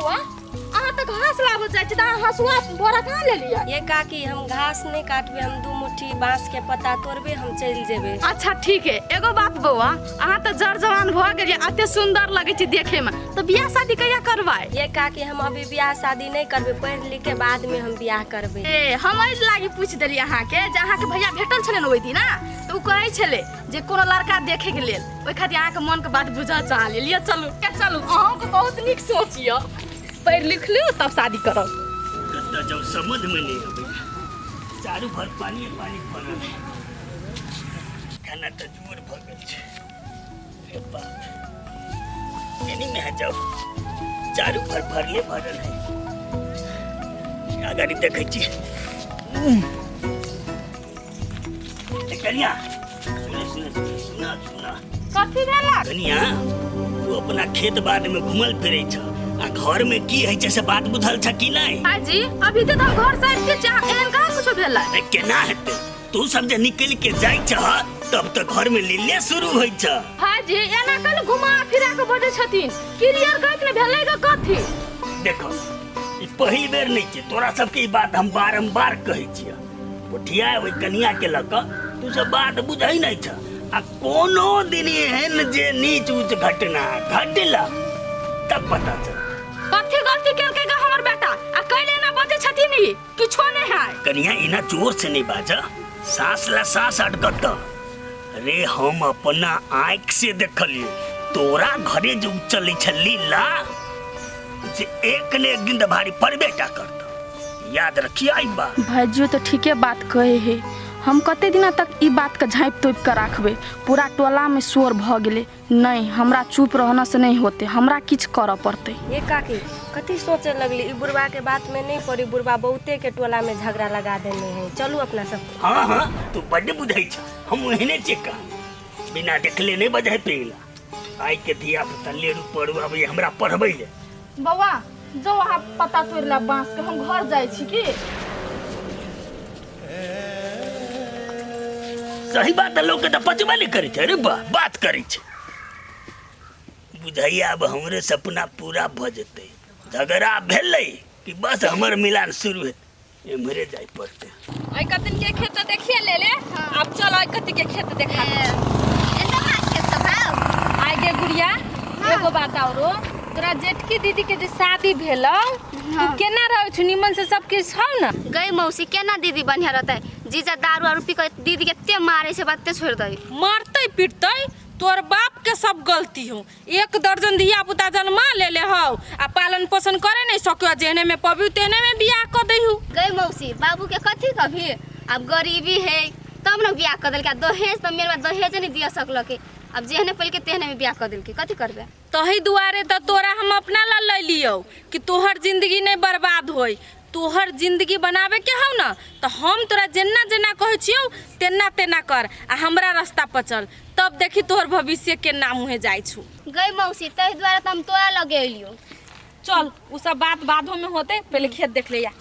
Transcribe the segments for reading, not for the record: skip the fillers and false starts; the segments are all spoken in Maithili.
बौआ, अहाँ तऽ घास लाबऽ जाइ छी तऽ अहाँ हँसुआ बोरा कहाँ लेलियै? ये काकी, हम घास नहीं काटबे, हम 2 मुट्ठी बांस के पत्ता तोड़बे, हम चलि जेबे। अच्छा ठीक है। एगो बात बौआ, अहाँ तऽ जर जवान भऽ गेलियै, एते सुंदर लगै छी देखे में, तऽ बियाह शादी कहिया करबै? ये काकी, हम अभी बियाह शादी नहीं करबे, पढ़ लिख के बाद में हम बियाह करबे। ए, हम एहि लागी पूछि देलियै अहाँके जे अहाँके भैया भेटल छलै ने ओहि दिना, तऽ ओ कहै छलै जे कोनो लड़का देखेके लेल, ओहि खातिर अहाँके मनके बात बुझऽ चाहलियै। लिअ चलू चलू, अहूँके बहुत नीक सोच यऽ, पढ़ि लिख लियौ तब शादी करब। कतऽ जाउ समझ में नहीं अबै, चारू भर पानी पानी भरल है, खाना तऽ जोर भऽ गेल छै। रे बाप, एनी में है जाउ, चारू भर भरले भरल है। अगाड़ी देखै छी। ए कनिया, सुने सुने सुने सुना सुना। कथी भेला? कनिया, तू अपना खेत बाड़ में घुमल फिरै छ आ घर में की होइ छै से बात बुझल छ कि नहीं? भाईजी, अभी तऽ हम घर से आबिते छी, एहन कहाँ कुछो भेलै? अरे केना हेतै, तू सब जे निकल के जाइ छ तब तऽ घर में लीले शुरू होइ छ। भाईजी, एना कल घुमा फिरा के बजै छथिन, क्लियर गप ने भेलै ग कथी? देखो, ई पहिल बेर नहीं छै, तोरा सबके ई बात हम बारम्बार कहै छियै। पोठिया ओहि कनिया के लऽ कऽ तू सब बात बुझै नहीं छ, आ कोनो दिन एहन जे नीच ऊँच घटना घटला तब पता चल। कथी गलती केलकै ग हमर बेटा, आ कैले एना बजै छथिन? ई किछो नहीं है। कनिया, एना जोर से नहीं बाजा, सास ला सास अटकत। रे हम अपना आँख से देखलिए तोरा घरे जो चलै छ लीला, जे एक ने एक दिन तऽ भारी पड़बे टा करत, याद रखिए आई बात। भाइजियो तऽ ठीके बात कहे हे, हम कते दिना तक ई बात के झाँपि तोपि के राखबै? पूरा टोला में शोर भऽ गेलै। नहीं, हमरा चुप रहना से नहीं होते, हमरा किछु करऽ पड़तै। ये काकी, कथी सोचे लगली? ई बुढ़वा के बात में नहीं पड़ी, बुढ़वा बहुते के टोला में झगड़ा लगा देने है। चलू अपना सब। हाँ हाँ, तू बड्ड बुझै छ, हम ओहने छियै का, बिना देखले नहीं बजै पेला। आइ के धिया पुता लेरू पढ़ू आबै हमरा पढ़बै ले। बौआ जो अहाँ पत्ता तोड़ि ला बाँस के, हम घर जाइ छी। की सही बात है, लोग के तऽ पचबे नहीं करै छै। अरे बा बात करै छै, बुझैया अब हमरे सपना पूरा भऽ जेतै। झगड़ा भेलै कि बस हमर मिलान शुरू हेतै, एम्हरे जाय पड़तै। आई कतिन के खेत तऽ देखिए ले ले, अब चल आई कति के खेत देखा। आइ गे गुड़िया, एगो बात औरो, तोरा जेठकी दीदी के जे शादी भेलौ, तू केना रहै छु? निमन से सब किछु छौ ने? गई मौसी, केना दीदी बढ़िया रहतै? जीजा दारू आरू पी के दीदी के एते मारे छै, बाते छोड़ दै। मारतै पीटतै तोर बाप के सब गलती हो, 1 दर्जन धिया पुता जन्मा ले ले हौ आ पालन पोषण करे नहीं सकियो, जेहने में पबियो तेहने में बियाह कर दैहु। गई मौसी, बाबू के कथी कभी, अब गरीबी है तब न बियाह कर देलकै, दहेज त मेरे दहेज नहीं दिया सकलकै, अब जेहने पलके तेहने में बियाह कर देलकै, कथी करबे? तही दुआरे त तोरा हम अपना ला ले लियौ कि तोहर जिंदगी नहीं बर्बाद होई, तोहर जिंदगी बनावे के हौ न त हम तोरा जेना जेना कहै छियौ तेना तेना कर आ हमरा रास्ता पर चल, तब देखी तोहर भविष्य के नाम मुहे जाइ छु। गई मौसी, तही दुआरे त हम तोरा लगे अइलियौ। चल उ सब बात बादो में होते, पहले खेत देख ले या।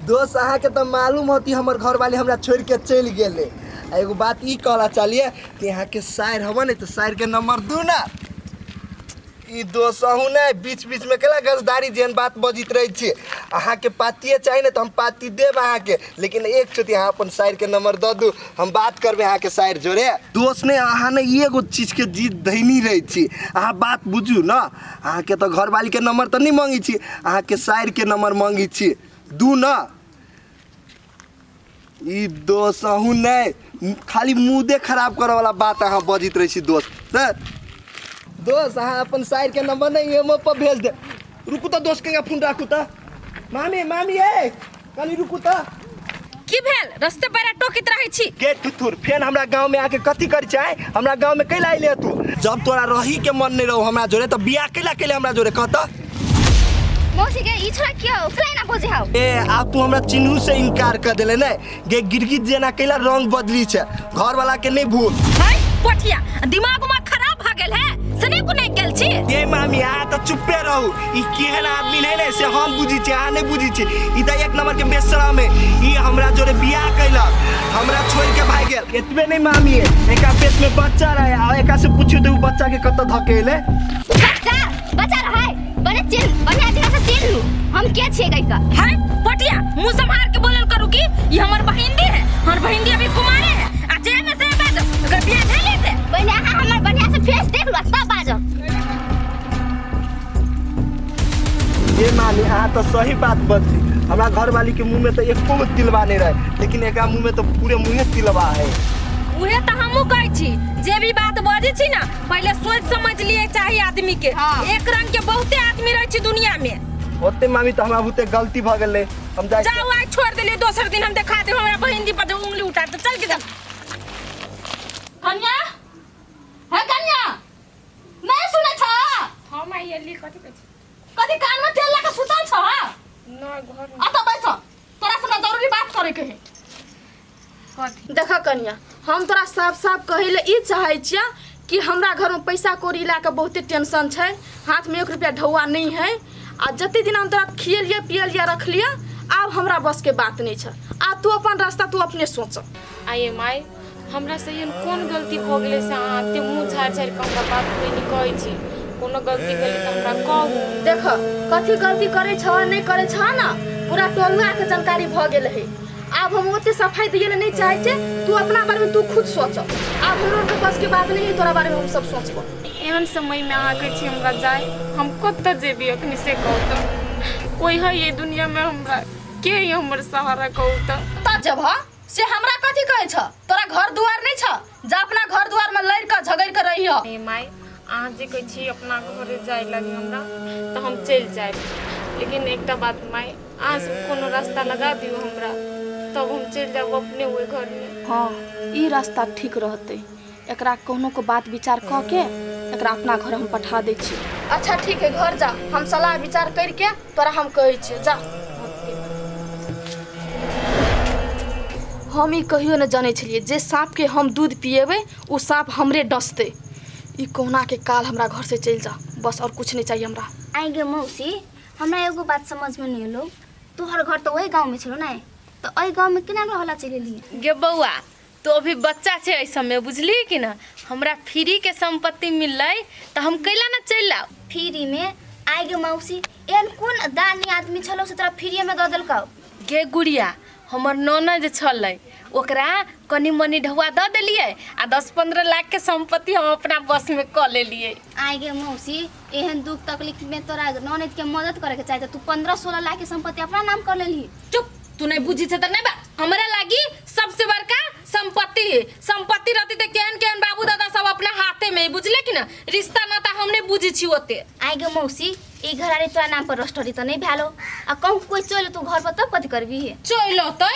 दोस्त, अहाँके तऽ मालूम होती हमर घरवाली हमरा छोड़ि के चलि गेलै। आ एगो बात ई कहला चलिए कि अहाँके साइर हबऽ ने तऽ साइरके नंबर दू ना। ई दोस्त अहूँ ने बीच बीच में केला गजदारी जेहन बात बजित रहै छी। अहाँके पातिए चाही ने तऽ हम पाती देब अहाँके, लेकिन एक चोटी अहाँ अपन साइरके नंबर दऽ दू, हम बात करबै अहाँके साइर जोरे। दोस्त ने अहाँ ने एगो चीजके जिद धैनी रहै छी, अहाँ बात बुझू ने। अहाँके तऽ घरवालीके नंबर तऽ नहि मङ्गै छी, अहाँके साइरके नंबर मङ्गै छी, दू न। ई दोस्त अहूँ नहि खाली मुदे खराब करऽ वाला बात अहाँ बजैत रहै छी दोस्त। तऽ दोस्त अहाँ अपन साइरके नंबर नहि एमो पर भेज दे। रुकू तऽ दोस्त, के फोन राखू तऽ। मामी मामी ए कनी रुकू तऽ। की भेल रस्ते पर टोकित रहै छी? गे थुथुर, फेन हमरा गाँव में आके कथी करै छै? हमरा गाँव में कैला अइले तू? जब तोरा रही के मन नहीं रहो हमरा जोरे तऽ बियाह कैला कैले हमरा जोरे कहता? मौसी के ई छोरा के हो, कैला ना बोझे हो? ए आब तू हमरा चिन्हू से इनकार कर देले ने गे, गिरगिट जेना कैला रंग बदली छै, घर वाला के नहीं भूल। है पठिया, दिमाग उमाग खराब भ गेल है से नहीं कुने गेल छी? गे मामी, अहाँ तऽ चुप्पे रहू, ई केहन आदमी नहीं ने से हम बुझी छी, अहाँ नहीं बुझी छी। ई तऽ एक नंबर के बेशरम है, ई हमरा जोरे बियाह कैलक, हमरा छोड़ के भागि गेल। एतबे नहीं मामी, एका पेट में बच्चा रहे, आ एका से पूछियो तऽ उ बच्चा के कतऽ धकेले? बच्चा बच्चा बड़े चिन्ह बढ़िया जगह से चिन्ह लू हम के छियै गई का। हाय पटिया, मुंह संभार के बोलल करू कि ई हमर बहिंदी है, हमर बहिंदी अभी कुमारे है आ जे में से बाजो अगर बियाह भेले से। पहिले अहाँ हमर बढ़िया से फेस देख लू तब बाजो। ये मामी अहाँ तो सही बात बजली, हमरा घरवाली के मुंह में तो एको गो तिलवा नहीं रहे, लेकिन एकरा मुंह में तो पूरे मुँहे तिलवा है। उहे तो हमहू कहै छी, जे भी बात बजै छी ना पहिले सोच समझ लिए चाही आदमी के। हाँ। एक रंग के बहुते आदमी रहै छै दुनिया में। ओते मामी तो हमरा बहुते गलती भ गेलै, हम जाइ। जाओ आइ छोड़ देलियै, दोसर दिन हम देखा देब हमरा बहिन पर उंगली उठा दे। चल के चल। कन्या, हे कन्या, नहीं सुनै छ? हाँ माई एली, कथी कहै छी? कथी कान में तेल लगा सुतल छ? नहि घर में। अतऽ बैस, तोरा से हमरा जरूरी बात करे के है। कथी? देख कन्या, हम तोरा साफ साफ कहै ले ई चाहै छियै कि हमरा घर में पैसा कौड़ी लए कऽ बहुते टेंशन छै, हाथ में एक रुपया ढौआ नहीं है आ जते दिन हम तोरा खियलियै पियलियै रखलियै आब हमरा बस के बात नहीं छै। आ तू अपन रास्ता तू अपने सोच। आइए माई, हमरा से एहन कोन गलती भऽ गेलै से अहाँ एते मुँह झाड़ि झाड़ि कऽ हमरा बात नहि कहै छी? कोनो गलती भेलै तऽ हमरा कहू। देख कथी गलती करै छ नहीं करै छ ना पूरा टोलुआ के जानकारी भऽ गेल है। आब हम ओते सफाई दिए ले नहीं चाहै छियै, तू अपना बारे में तू खुद सोच। आब हमरो के बस के बात नहीं है तोरा बारे में हम सब सोचबो। एहन समय में अहाँ कहै छी हमरा जाय, हम कतऽ जेबै अखनी से कहू तऽ? कोई है ये दुनिया में हमरा के है हमर सहारा कहू तऽ? तऽ जब से हमरा कथी कहै छ? तोरा घर दुआर नहीं छ? जा अपना घर दुआर में लड़ के झगड़ के रही। ए माई, अहाँ जे कहै छी अपना घरे जाय लागी हमरा तऽ हम चलि जायब, लेकिन एकटा बात माई, अहाँ सब कोनो रास्ता लगा दियौ हमरा तब हम चलि जायब अपने ओहि घरमे। हाँ ई रास्ता ठीक रहतै, एकरा कोनो को बात विचार कऽ के एकरा अपना घर हम पठा दै छी। अच्छा ठीक है, घर जा, हम सलाह विचार करके तोरा हम कहै छियै, जा। हम ई कहियो न जानै छलियै जे साँप के हम दूध पिएबै ओ साँप हमरे डसतै। ई कहुना के काल हमरा घर से चलि जा, बस और कुछ नहीं चाहिए हमरा। आई गे मौसी, हमरा एगो बात समझ में नहीं एलो, तोहर घर तो वही गाँव में छलो ने, तो एहि गाँव में केना रहला चलि एलियै? गे बौआ, तो अभी बच्चा छै एहि सबमे, बुझलियै कि ना? हमरा फ्री के संपत्ति मिललै तऽ हम कैला ना चलि आउ। फ्री में? आई गे मौसी, एहन कोन दानी आदमी छलो से तोरा फ्री में दऽ देलकौ? गे गुड़िया, हमर ननद जे छलै ओकरा कनि मनि ढौआ दऽ देलियै आ 10-15 लाख के संपत्ति हम अपना बस में कऽ लेलियै। आई गे मौसी, एहन दुख तकलीफ में तोरा ननद के मदद करे के चाही, तऽ तू 15-16 लाख के संपत्ति अपना नाम कर लेलही। चुप, तू नहीं बुझी छे तऽ नहीं बा। हमरा लागी सबसे बड़का संपत्ति है, संपत्ति रहती तऽ केहन केहन बाबू दादा सब अपना हाथे में, बुझले कि ना? रिश्ता नाता हम नहीं बुझी छी ओते। आई गे मौसी, ई घरारी तोरा नाम पर रजिस्ट्री तऽ नहीं भेलो आ कहूँ कोई चलि तू घर पर तब कथी करबी? चलि अतै?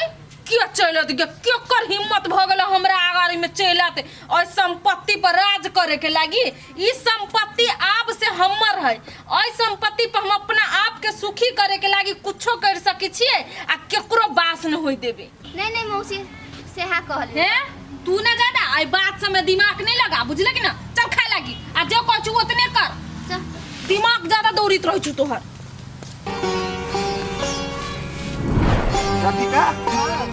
किया चलि अतै? केकर हिम्मत भऽ गेलै हमरा आगारी में चलि अतै और संपत्ति पर राज करे के लागी? ई संपत्ति आब से हमर है, एहि संपत्ति पर हम अपना आप के सुखी करे के लागी कुछो कर सकै छियै आ केकरो बास न होय देबै। नहीं नहीं मौसी, सेहा कहलियै। हे तू ना ज्यादा एहि बात सब में दिमाग नहीं लगा, बुझले कि ना? चल खाए लागी आ जे कहै छु ओतने कर, चल। दिमाग ज्यादा दौड़ित रहै छु तोहर। राधिका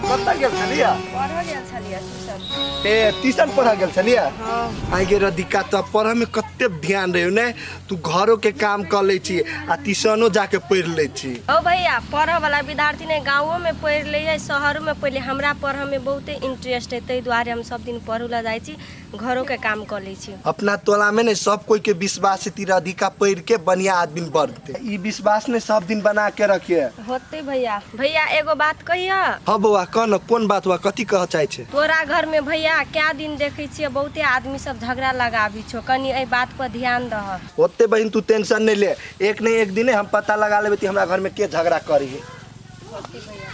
कतऽ गेल छलियै? पढ़ऽ गेल छलियै ट्यूशन। ए ट्यूशन पढ़ऽ गेल छलियै? हाँ। आइ गे राधिका, तो पढ़ऽ में कते ध्यान रहे ने, तू घरों के काम कर लै छी आ ट्यूशनो जाके पढ़ि लै छी। ओ भैया, पढ़ऽ वाला विद्यार्थी ने गाँवो में पढ़ि लै है, शहरो में पढ़ि लै। हमरा पढ़ऽ में बहुते इंटरेस्ट है, ताहि दुआरे हम सब दिन पढ़ू ला जाइ छी, घरों के काम कर लै छी। अपना टोला में ने सब कोई के विश्वास है राधिका पढ़ के बढ़िया आदमी बनते, ई विश्वास ने सब दिन बना के रखिए। होते भैया। भैया एगो बात कहिया? हाँ बौआ कह न, कोन बात हुआ, कथी कह चाहे छे? तोरा घर में भैया क्या दिन देखे छियै बहुते आदमी सब झगड़ा लगाबी छो, कनी एहि बात पर ध्यान दह। ओते बहिन तू टेंशन नहीं ले, एक नहीं एक दिन हम पता लगा लेबे कि हमरा घर में के झगड़ा करी है।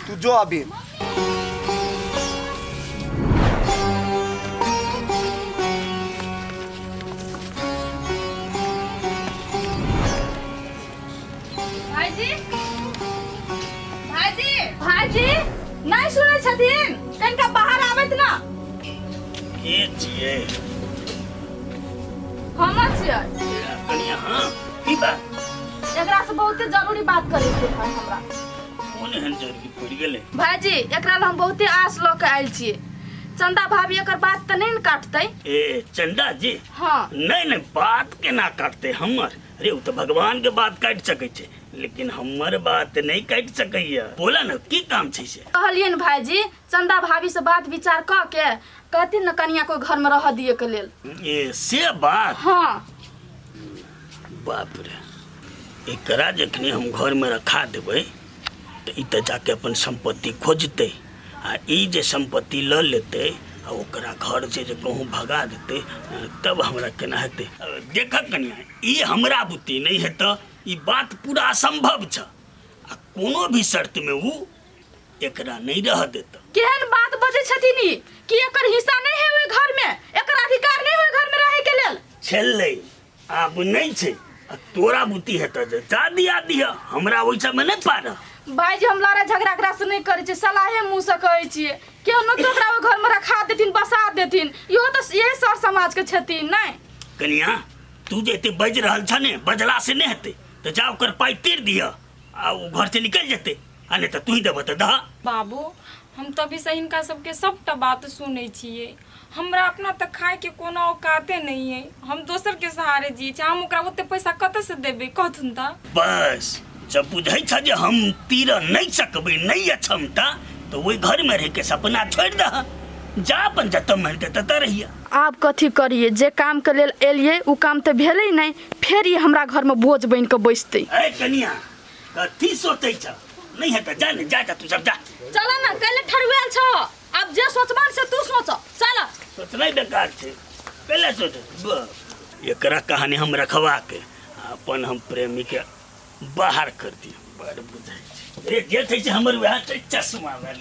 तू जो अभी। भाईजी, भाईजी, भाईजी नहीं सुनै छथिन, कनिका बाहर आबैत ना। के छियै? हमर छियै। कनिया, हाँ की बात? एकरा से बहुते जरूरी बात करे के है हमरा। कोन एहन जरूरी पड़ि गेलै? भाईजी, एकरा ला हम बहुते आस लऽ के आयल छियै। चंदा भाभी एकर बात तऽ नहीं ने काटतै। ए चंदा जी। हाँ। नहीं नहीं, बात केना काटते हमर? अरे उ तो भगवान के बात काटि सकै छै, लेकिन हमर बात नहीं काटि सकैया। बोला न की काम छै से? कहलियनि भाईजी, चंदा भाभी से बात विचार क के कहथिन न कनिया को घर में रह दिए के लेल। ए से बात? हाँ। बाप रे, एकरा जखनी हम घर में रखा देबै तऽ ई तऽ जाके अपन संपत्ति खोजतै, आ ई जे संपत्ति लऽ लेतै आ ओकरा घर से जे कहूँ भगा देतै तब हमरा केना हेतै? देखऽ कनिया, ई हमरा बुद्धि नहीं हेतऽ, ई बात पूरा असंभव छ, आ कोनो भी शर्त में उ एकरा नहीं रह देतऽ। केहन बात बजै छथिन ई कि एकर हिस्सा नहीं है ओहि घर में, एकर अधिकार नहीं ओहि घर में रहे के लेल? छलै, आब नहीं छै। आ तोरा बुद्धि हेतऽ जे जा दिया दिह, हमरा ओहि सबमे नहीं पार। भाईजी, हम लड़ाई झगड़ा एकरा से नहीं करै छियै, सलाहे मुँह से कहै छियै। केहनो तऽ ओकरा ओहि घरमे रखा देथिन, बसा देथिन, इहो तऽ इहे सर समाज के छथिन नहि? कनिया, तू जे एते बाजि रहल छ ने, बजला से नहीं हेतै, तऽ जा ओकर पाइ तीर दिह आ ओ घर से निकलि जेतै, आ नहि तऽ तू ही देबह तऽ दह। बाबू, हम तभी से हिनका सबके सबटा बात सुनै छियै। हमरा अपना तऽ खायके कोनो औकाते नहि अइ, हम दोसरके सहारे जियै छी। हम ओकरा ओते पैसा कतऽसँ देबै, कहथुन तऽ? बस जब बुझै छ जे हम तीर नहि सकबै, नहि अछि क्षमता, तऽ ओहि घरमे रहिके सपना छोड़ि दह, जा अपन जतऽ मन हेतै ततऽ रहिया। आब कथी करियै? जे कामके लेल एलियै ओ काम तऽ भेलै नहि, फेर ई हमरा घरमे बोझ बनि कऽ बैसतै। ऐ कनिया, कथी सोचै छ? नहि हेतै, जा ने, जा जा, तू सब जा। चल ने, कैले ठरुआयल छ? आब जे सोचबन से तू सोच, चल। सोचनाइ बेकार छै, पहले सोच। एकरा कहानी हम रखवा के अपन हम प्रेमी के बाहर कर दिए। बड़ बुझाइ छै रे, जे छै से हमर वएह छै चश्मा वाली।